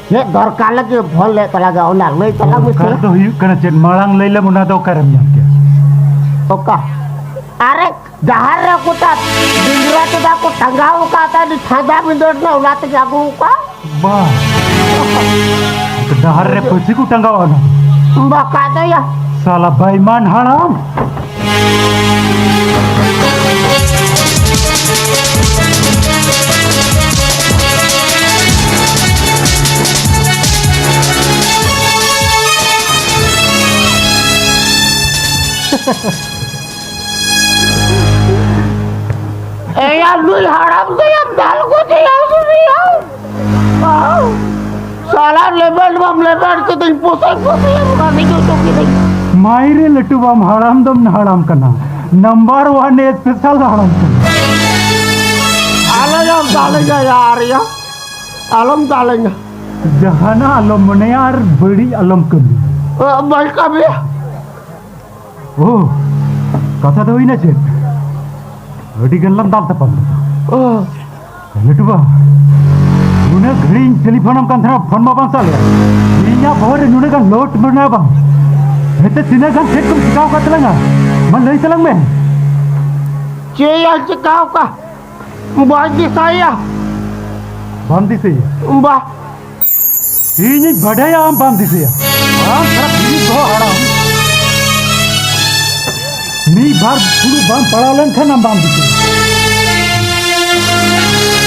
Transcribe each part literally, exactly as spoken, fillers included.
ᱪᱮᱫ ᱫᱚᱨᱠᱟᱨ ᱞᱟᱹᱜᱤᱫ ᱯᱷᱳᱱ ᱞᱮᱫ ᱛᱟᱞᱟᱝᱟ, ᱚᱱᱟ ᱞᱟᱹᱭ ᱛᱟᱞᱟᱝ ᱢᱮᱥᱮ᱾ ᱫᱚᱨᱠᱟᱨ ᱫᱚ ᱦᱩᱭᱩᱜ ᱠᱟᱱᱟ ᱪᱮᱫ, ᱢᱟᱲᱟᱝ ᱞᱟᱹᱭ ᱞᱮᱢ, ᱚᱱᱟ ᱫᱚ ᱚᱠᱟᱨᱮᱢ ᱧᱟᱢ ᱠᱮᱭᱟ? ᱚᱠᱟ? ᱟᱨᱮ, ᱰᱟᱦᱟᱨ ᱨᱮ ᱜᱚᱴᱟ ᱰᱤᱝᱜᱽᱨᱟ ᱪᱚᱫᱟ ᱠᱚ ᱴᱟᱸᱜᱟᱣ ᱟᱠᱟᱫ ᱛᱟᱦᱮᱸ, ᱴᱷᱟᱸᱰᱟ ᱵᱤᱸᱫᱟᱹᱲ ᱨᱮᱱᱟᱜ, ᱚᱱᱟ ᱛᱮᱜᱮ ᱟᱹᱜᱩ ᱟᱠᱟᱫ᱾ ᱵᱟ, ᱰᱟᱦᱟᱨ ᱨᱮ ᱯᱟᱹᱥᱤ ᱠᱚ ᱴᱟᱸᱜᱟᱣ ᱟᱠᱟᱫᱟ᱾ ᱵᱟᱠᱷᱟᱡ ᱫᱚ ᱭᱟ᱾ ᱥᱟᱞᱟ ᱵᱮᱭᱢᱟᱱ ᱦᱟᱲᱟᱢ᱾ ᱮᱭᱟ, ᱱᱩᱭ ᱦᱟᱲᱟᱢ ᱫᱚᱭᱟ ᱫᱟᱞ ᱜᱚᱡᱮᱭᱟ, ᱩᱱᱤᱭᱟ᱾ ᱥᱟᱞᱟ ᱞᱮᱵᱮᱫ ᱵᱟᱢ ᱞᱮᱵᱮᱫ ᱠᱤᱫᱤᱧ, ᱯᱚᱥᱟᱭ ᱯᱚᱥᱟᱭ ᱚᱱᱟ ᱵᱷᱤᱰᱤᱭᱳ ᱪᱚ ᱠᱤᱫᱤᱧ᱾ ᱢᱟᱭᱨᱮ ᱞᱟᱹᱴᱩ ᱵᱟᱢ ᱦᱟᱲᱟᱢ ᱫᱚᱢ ᱦᱟᱲᱟᱢ ᱠᱟᱱᱟ, ᱱᱟᱢᱵᱟᱨ ᱳᱣᱟᱱ ᱥᱯᱮᱥᱟᱞ ᱦᱟᱲᱟᱢ ᱠᱟᱱᱟ᱾ ᱟᱞᱚᱢ ᱫᱟᱞᱮᱧᱟ ᱭᱟᱨ ᱭᱟ, ᱟᱞᱚᱢ ᱫᱟᱞᱮᱧᱟ᱾ ᱡᱟᱦᱟᱱᱟᱜ ᱟᱞᱚᱢ ᱢᱚᱱᱮᱭᱟ ᱟᱨ ᱵᱟᱹᱲᱤᱡ ᱟᱞᱚᱢ ᱠᱟᱹᱢᱤᱭᱟ᱾ ᱚ, ᱵᱟᱹᱧ ᱠᱟᱹᱢᱤᱭᱟ᱾ ᱳ, ᱠᱟᱛᱷᱟ ᱫᱚ ᱦᱩᱭᱱᱟ ᱪᱮᱫ? ᱟᱹᱰᱤ ᱜᱟᱱ ᱞᱟᱝ ᱫᱟᱞ ᱛᱟᱯᱟᱢ ᱞᱮᱱᱟ᱾ ᱳ᱾ ᱞᱟᱹᱴᱩ ᱵᱟ, ᱱᱩᱱᱟᱹᱜ ᱜᱷᱟᱹᱲᱤᱡ ᱤᱧ ᱴᱮᱞᱤᱯᱷᱳᱱ ᱟᱢ ᱠᱟᱱ ᱛᱟᱦᱮᱱᱟ, ᱯᱷᱳᱱ ᱢᱟ ᱵᱟᱝ ᱥᱟᱵ ᱞᱮᱜᱼᱟ᱾ ᱤᱧᱟᱹᱜ ᱵᱚᱦᱚᱜ ᱨᱮ ᱱᱩᱱᱟᱹᱜ ᱜᱟᱱ ᱞᱳᱰ ᱢᱮᱱᱟᱜᱼᱟ ᱵᱟᱝ? ᱦᱮᱸᱛᱮ ᱛᱤᱱᱟᱹᱜ ᱜᱟᱱ ᱪᱮᱫ ᱠᱚᱢ ᱪᱤᱠᱟᱹᱣ ᱟᱠᱟᱫ ᱛᱟᱞᱟᱝᱟ? ᱢᱟ ᱞᱟᱹᱭ ᱛᱟᱞᱟᱝ ᱢᱮ᱾ ᱪᱮᱫ ᱭᱟ ᱪᱤᱠᱟᱹᱣ ᱟᱠᱟᱫ? ᱵᱟᱹᱧ ᱫᱤᱥᱟᱹᱭᱟ᱾ ᱵᱟᱢ ᱫᱤᱥᱟᱹᱭᱟ? ᱵᱟ᱾ ᱤᱧᱤᱧ ᱵᱟᱰᱟᱭᱟ ᱟᱢ ᱵᱟᱢ ᱫᱤᱥᱟᱹᱭᱟ᱾ ᱟᱢ ᱥᱟᱨᱟ ᱯᱷᱤᱞᱤᱢ ᱫᱚᱦᱚ ᱦᱟᱲᱟᱢ᱾ ᱢᱤᱫ ᱵᱟᱨ ᱯᱷᱩᱲᱩ ᱵᱟᱢ ᱯᱟᱲᱟᱣ ᱞᱮᱱᱠᱷᱟᱱ ᱟᱢ ᱵᱟᱢ ᱫᱤᱥᱟᱹᱭᱟ᱾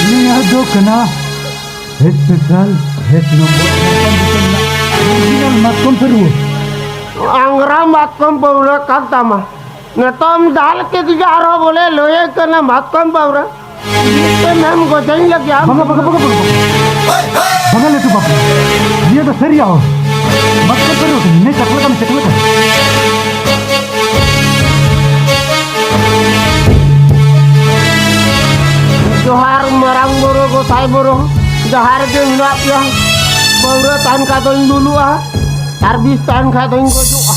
ᱱᱤᱭᱟᱹ ᱫᱚ ᱠᱟᱱᱟ ᱥᱯᱮᱥᱟᱞ ᱦᱮᱰ ᱱᱚᱢᱵᱚᱨ ᱢᱟᱛᱠᱚᱢ ᱫᱤᱥᱚᱢ ᱨᱮᱱᱟᱜ ᱚᱨᱤᱡᱤᱱᱟᱞ ᱢᱟᱛᱠᱚᱢ ᱯᱟᱹᱨᱣᱟᱹ᱾ ᱟᱝᱜᱽᱨᱟ ᱢᱟᱛᱠᱚᱢ ᱯᱟᱹᱣᱨᱟᱹ ᱠᱟᱱ ᱛᱟᱢᱟ᱾ ᱱᱤᱛᱚᱜ ᱫᱟᱞ ᱠᱮᱫᱮᱭᱟ ᱟᱨᱦᱚᱸ ᱵᱚᱞᱮ ᱞᱟᱹᱭᱮ ᱠᱟᱱᱟ ᱢᱟᱛᱠᱚᱢ ᱯᱟᱹᱣᱨᱟᱹ᱾ ᱢᱤᱫᱴᱮᱱ ᱮᱢ ᱜᱚᱡᱟᱧ ᱞᱟᱹᱜᱤᱫ ᱟᱢ᱾ ᱵᱟᱝᱟ, ᱵᱟᱝᱟ, ᱵᱟᱝᱟ, ᱵᱟᱝᱟ, ᱵᱟᱝᱟ᱾ ᱵᱟᱝᱟ ᱞᱟᱹᱴᱩ ᱵᱟᱹᱵᱩ᱾ ᱱᱤᱭᱟᱹ ᱫᱚ ᱥᱟᱹᱨᱤᱭᱟᱜ ᱦᱚᱲ᱾ ᱢᱟᱛᱠᱚᱢ ᱯᱟᱹᱣᱨᱟᱹ ᱱᱤᱭᱟᱹ ᱪᱟᱠᱞᱟ ᱠᱟᱱᱟ, ᱪᱟᱠᱞᱟ ᱠᱟᱱᱟ᱾ ᱡᱚᱦᱟᱨ ᱢᱟᱨᱟᱝ ᱵᱩᱨᱩ, ᱜᱚᱸᱥᱟᱭ ᱵᱩᱨᱩ, ᱡᱟᱦᱟᱸ ᱨᱮᱜᱮ ᱢᱮᱱᱟᱜ ᱯᱮᱭᱟ, ᱯᱟᱹᱣᱨᱟᱹ ᱛᱟᱦᱮᱱ ᱠᱷᱟᱡ ᱫᱚᱧ ᱵᱩᱞᱩᱜᱼᱟ, ᱟᱨ ᱵᱤᱥ ᱛᱟᱦᱮᱱ ᱠᱷᱟᱡ ᱫᱚᱧ ᱜᱚᱡᱚᱜᱼᱟ᱾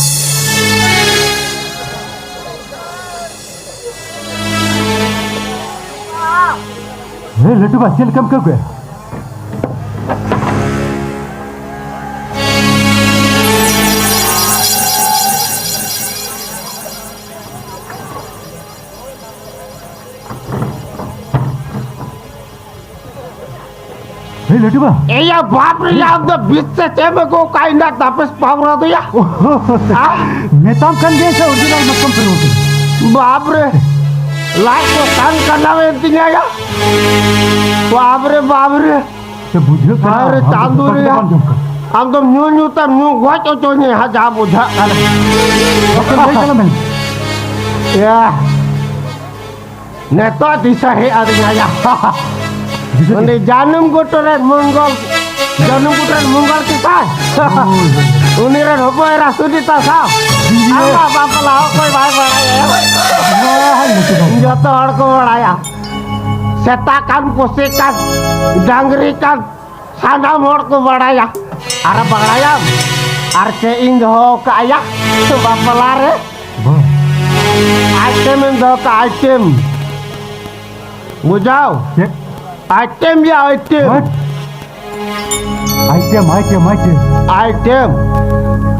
ᱦᱮᱸ, ᱞᱟᱹᱴᱩ ᱵᱟ, ᱪᱮᱫ ᱞᱮᱠᱟᱢ ᱟᱹᱭᱠᱟᱹᱣ ᱠᱮᱫᱟ? ᱦᱮᱸ, ᱞᱟᱹᱴᱩ ᱵᱟ᱾ ᱮᱭᱟ ᱵᱟᱯ ᱨᱮ, ᱟᱢ ᱫᱚ ᱵᱤᱥ ᱥᱮ ᱪᱮᱫ ᱮᱢ ᱟᱹᱜᱩ ᱠᱟᱜ, ᱤᱧ ᱫᱚ ᱛᱟᱯᱮᱥ ᱯᱟᱣᱨᱟ ᱫᱚᱭᱟ᱾ ᱢᱮᱛᱟᱢ ᱠᱟᱱ ᱜᱮᱭᱟ ᱥᱮ, original ᱢᱟᱛᱠᱚᱢ ᱯᱮ ᱨᱚᱦᱚᱭ ᱠᱟᱫᱟ᱾ ᱵᱟᱯ ᱨᱮ, ᱞᱟᱡ ᱠᱚ ᱛᱟᱝ ᱠᱟᱱᱟ ᱢᱮᱱ ᱛᱤᱧᱟ ᱭᱟ᱾ ᱵᱟᱯ ᱨᱮ, ᱵᱟᱯ ᱨᱮ᱾ ᱥᱮ ᱵᱩᱡᱷᱟᱹᱜ ᱠᱟᱱᱟ, ᱟᱨᱮ ᱟᱢ ᱫᱚ ᱪᱟᱸᱫᱳ ᱡᱚᱛᱚ ᱨᱮᱭᱟᱜ, ᱵᱟᱢ ᱡᱚᱢ ᱠᱟᱜ᱾ ᱟᱢ ᱫᱚᱢ ᱧᱩ ᱧᱩ ᱛᱮᱢ ᱧᱩ ᱜᱚᱡ ᱦᱚᱪᱚᱧᱟ ᱦᱟᱸᱜ, ᱡᱟ ᱵᱩᱡᱷᱟᱹᱜ ᱠᱟᱱᱟ᱾ ᱵᱟᱠᱚ ᱞᱟᱹᱭ ᱠᱟᱱᱟ ᱢᱮᱱ᱾ ᱭᱟ᱾ ᱱᱤᱛᱚᱜ ᱫᱤᱥᱟᱹ ᱦᱮᱡ ᱟᱹᱫᱤᱧᱟ ᱭᱟ᱾ ᱫᱤᱥᱟᱹ ᱩᱱᱤ ᱡᱟᱹᱱᱩᱢ ᱜᱩᱴᱩ ᱨᱮᱱ ᱢᱚᱝᱜᱚᱞ, ᱡᱟᱹᱱᱩᱢ ᱜᱩᱴᱩ ᱨᱮᱱ ᱢᱚᱝᱜᱚᱞ ᱠᱮᱥᱟᱭ᱾ ᱦᱳᱭ, ᱦᱳᱭ᱾ ᱩᱱᱤ ᱨᱮᱱ ᱦᱚᱯᱚᱱ ᱮᱨᱟ ᱥᱩᱱᱤᱛᱟ ᱥᱟᱶ᱾ ᱤᱭᱟᱹ᱾ ᱟᱢᱟᱜ ᱵᱟᱯᱞᱟ ᱚᱠᱚᱭ ᱵᱟᱭ ᱵᱟᱲᱟᱭᱟ? ᱦᱳᱭ, ᱦᱳᱭ, ᱦᱳᱭ᱾ ᱡᱚᱛᱚ ᱦᱚᱲ ᱠᱚ ᱵᱟᱲᱟᱭᱟ᱾ ᱥᱮᱛᱟ ᱠᱟᱱ, ᱯᱩᱥᱤ ᱠᱟᱱ, ᱰᱟᱝᱨᱤ ᱠᱟᱱ, ᱥᱟᱱᱟᱢ ᱦᱚᱲ ᱠᱚ ᱵᱟᱲᱟᱭᱟ᱾ ᱟᱨ ᱵᱟᱲᱟᱭᱟᱢ, ᱟᱨ ᱪᱮᱫ ᱤᱧ ᱫᱚᱦᱚ ᱠᱟᱜᱼᱟ ᱵᱟᱯᱞᱟ ᱨᱮ? ᱵᱟ᱾ ᱟᱭᱴᱮᱢ ᱤᱧ ᱫᱚᱦᱚ ᱠᱟᱜᱼᱟ, ᱟᱭᱴᱮᱢ᱾ ᱵᱩᱡᱷᱟᱹᱣ? ᱪᱮᱫ? ᱟᱭᱴᱮᱢ ᱭᱟ, item. What? Item, item, item. Item.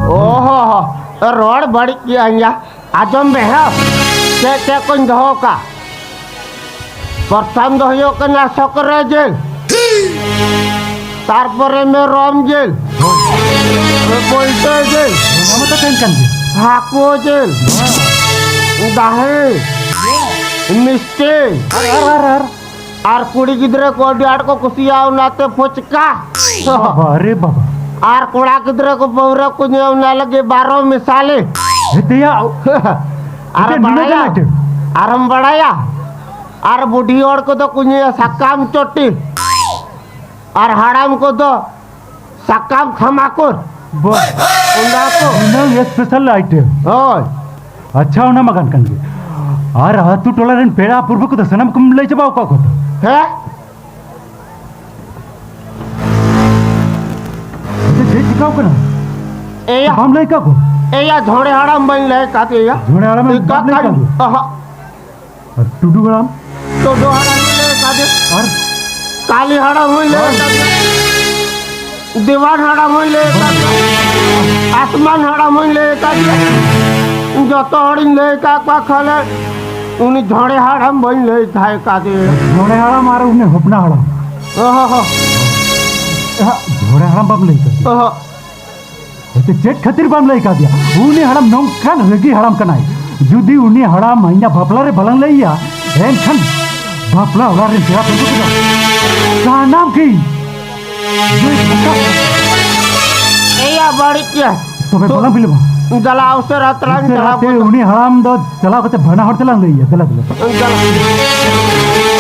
ᱚᱦᱚ, ᱨᱚᱲ ᱵᱟᱹᱲᱤᱡ ᱠᱮᱜᱼᱟᱹᱧ ᱭᱟ᱾ ᱟᱸᱡᱚᱢ ᱢᱮ, ᱦᱮᱸ? ᱪᱮᱫ ᱪᱮᱫ ᱠᱚᱧ ᱫᱚᱦᱚ ᱠᱟᱜᱼᱟ? ᱯᱨᱚᱛᱷᱚᱢ ᱫᱚ ᱦᱩᱭᱩᱜ ᱠᱟᱱᱟ ᱥᱩᱠᱨᱤ ᱡᱤᱞ, ᱛᱟᱨᱯᱚᱨᱮ ᱢᱮᱨᱚᱢ ᱡᱤᱞ, ᱯᱳᱞᱴᱨᱤ ᱡᱤᱞ, ᱚᱱᱟ ᱢᱟ ᱛᱚ ᱛᱟᱦᱮᱱ ᱠᱟᱱ ᱜᱮ᱾ ᱦᱟᱹᱠᱩ ᱡᱤᱞ, ᱫᱟᱦᱮ, ᱢᱤᱥᱴᱤ, ᱟᱨ, ᱟᱨ, ᱟᱨ, ᱟᱨ? ᱟᱨ ᱠᱩᱲᱤ ᱜᱤᱫᱽᱨᱟᱹ ᱠᱚ ᱟᱹᱰᱤ ᱟᱸᱴ ᱠᱚ ᱠᱩᱥᱤᱭᱟᱜᱼᱟ ᱚᱱᱟᱛᱮ ᱯᱷᱩᱪᱠᱟ᱾ ᱵᱟᱵᱟ ᱨᱮ ᱵᱟᱵᱟ᱾ ᱟᱨ ᱠᱚᱲᱟ ᱜᱤᱫᱽᱨᱟᱹ ᱠᱚ ᱯᱟᱹᱣᱨᱟᱹ ᱠᱚ ᱧᱩᱭᱟ ᱚᱱᱟ ᱞᱟᱹᱜᱤᱫ ᱵᱟᱨᱚ ᱢᱮᱥᱟᱞᱤ᱾ ᱦᱮᱛᱮᱭᱟ᱾ ᱟᱨ ᱦᱮᱛᱮ ᱱᱩᱱᱟᱹᱜ ᱜᱟᱱ ᱵᱟᱲᱟᱭᱟ? Item? ᱟᱨᱮᱢ ᱵᱟᱲᱟᱭᱟ? ᱟᱨ ᱵᱩᱰᱷᱤ ᱦᱚᱲ ᱠᱚᱫᱚ ᱠᱚ ᱧᱩᱭᱟ ᱥᱟᱠᱟᱢ ᱪᱚᱴᱤ᱾ ᱟᱨ ᱦᱟᱲᱟᱢ ᱠᱚᱫᱚ ᱥᱟᱠᱟᱢ ᱛᱷᱟᱢᱟᱠᱩᱨ᱾ ᱵᱟ-, ᱚᱱᱟ ᱠᱚ᱾ ᱱᱩᱱᱟᱹᱝ special item᱾ ᱦᱳᱭ᱾ ᱟᱪᱪᱷᱟ, ᱚᱱᱟ ᱢᱟ ᱜᱟᱱ ᱠᱟᱱ ᱜᱮ᱾ ᱟᱨ ᱟᱹᱛᱩ ᱴᱚᱞᱟ ᱨᱮᱱ ᱯᱮᱲᱟ ᱯᱩᱨᱵᱷᱟᱹ ᱠᱚᱫᱚ ᱥᱟᱱᱟᱢ ᱠᱚᱢ ᱞᱟᱹᱭ ᱪᱟᱵᱟ ᱟᱠᱟᱫ ᱠᱚᱣᱟ ᱛᱚ? ᱦᱮᱸ? ᱟᱪᱪᱷᱟ, ᱪᱮᱫ ᱪᱤᱠᱟᱹᱣ ᱠᱟᱱᱟ? ᱮᱭᱟ᱾ ᱵᱟᱢ ᱞᱟᱹᱭ ᱟᱠᱟᱫ ᱠᱚᱣᱟ? ᱮᱭᱟ, ᱡᱷᱚᱲᱮ ᱦᱟᱲᱟᱢ ᱵᱟᱹᱧ ᱞᱟᱹᱭ ᱟᱠᱟᱫᱮᱭᱟ᱾ ᱡᱷᱚᱲᱮ ᱦᱟᱲᱟᱢ ᱮᱢ ᱤᱠᱟ ᱵᱟᱢ ᱞᱟᱹᱭ ᱠᱟᱱ ᱟᱠᱟᱫ ᱠᱚᱣᱟ? ᱟᱦᱟ᱾ ᱟᱨ ᱴᱩᱰᱩ ᱦᱟᱲᱟᱢ? ᱴᱩᱰᱩ ᱦᱟᱲᱟᱢ ᱞᱮ ᱠᱟᱫᱮ᱾ ᱟᱨ? ᱠᱟᱞᱤ ᱦᱟᱲᱟᱢ ᱦᱚᱸᱧ ᱞᱮ ᱦᱳᱭ᱾ ᱠᱟᱫᱮ᱾ ᱫᱤᱣᱟᱱ ᱦᱟᱲᱟᱢ ᱦᱚᱸᱧ ᱞᱮ ᱠᱟᱫᱮ᱾ ᱟᱥᱢᱟᱱ ᱦᱟᱲᱟᱢ ᱦᱚᱸᱧ ᱞᱮ ᱠᱟᱫᱮ᱾ ᱡᱚᱛᱚ ᱦᱚᱲᱤᱧ ᱞᱮ ᱠᱟᱫ ᱠᱚᱣᱟ ᱠᱷᱟᱹᱞᱤ᱾ ᱩᱱᱤ ᱡᱷᱚᱲᱮ ᱦᱟᱲᱟᱢ ᱵᱟᱹᱧ ᱞᱟᱹᱭ ᱛᱟᱦᱮᱸ ᱠᱟᱫᱮ᱾ ᱡᱷᱚᱲᱮ ᱦᱟᱲᱟᱢ ᱟᱨ ᱩᱱᱤ ᱦᱚᱯᱱᱟ ᱦᱟᱲᱟᱢ᱾ ᱚᱦᱚ ᱦᱚ᱾ ᱮᱦᱟ, ᱡᱷᱚᱲᱮ ᱦᱟᱲᱟᱢ ᱵᱟᱢ ᱞᱟᱹᱭ ᱠᱟᱫᱮ᱾ ᱚᱦᱚ᱾ ᱮᱱᱛᱮ ᱪᱮᱫ ᱠᱷᱟᱹᱛᱤᱨ ᱵᱟᱢ ᱞᱟᱹᱭ ᱠᱟᱫᱮᱭᱟ? ᱩᱱᱤ ᱦᱟᱲᱟᱢ ᱱᱚᱝᱠᱟᱱ ᱨᱟᱹᱜᱤ ᱦᱟᱲᱟᱢ ᱠᱟᱱᱟᱭ᱾ ᱡᱩᱫᱤ ᱩᱱᱤ ᱦᱟᱲᱟᱢ ᱤᱧᱟᱹᱜ ᱵᱟᱯᱞᱟ ᱨᱮ ᱵᱟᱞᱟᱝ ᱞᱟᱹᱭ ᱟᱭᱟ, ᱮᱱᱠᱷᱟᱱ ᱵᱟᱯᱞᱟ ᱚᱲᱟᱜ ᱨᱮᱱ ᱯᱮᱲᱟ ᱯᱟᱹᱲᱦᱟᱹ ᱠᱚᱫᱚ ᱥᱟᱱᱟᱢ ᱜᱮ ᱮᱭᱟ ᱵᱟᱹᱲᱤᱡ ᱜᱮ᱾ ᱛᱚᱵᱮ ᱛᱚ, ᱵᱟᱞᱟᱝ ᱵᱤᱞᱚᱢᱟ᱾ ᱪᱟᱞᱟᱜ ᱩᱥᱟᱹᱨᱟ ᱛᱟᱞᱟᱝ ᱩᱥᱟᱹᱨᱟ ᱪᱟᱞᱟᱣ ᱛᱮ ᱜᱚᱫᱚᱜ᱾ ᱩᱱᱤ ᱦᱟᱲᱟᱢ ᱫᱚ ᱪᱟᱞᱟᱣ ᱠᱟᱛᱮ ᱵᱟᱱᱟ ᱦᱚᱲ ᱛᱮᱞᱟᱝ ᱞᱟᱹᱭ ᱟᱭᱟ᱾ ᱫᱮᱞᱟ, ᱫᱮᱞᱟ᱾ ᱪᱟᱞᱟᱜ᱾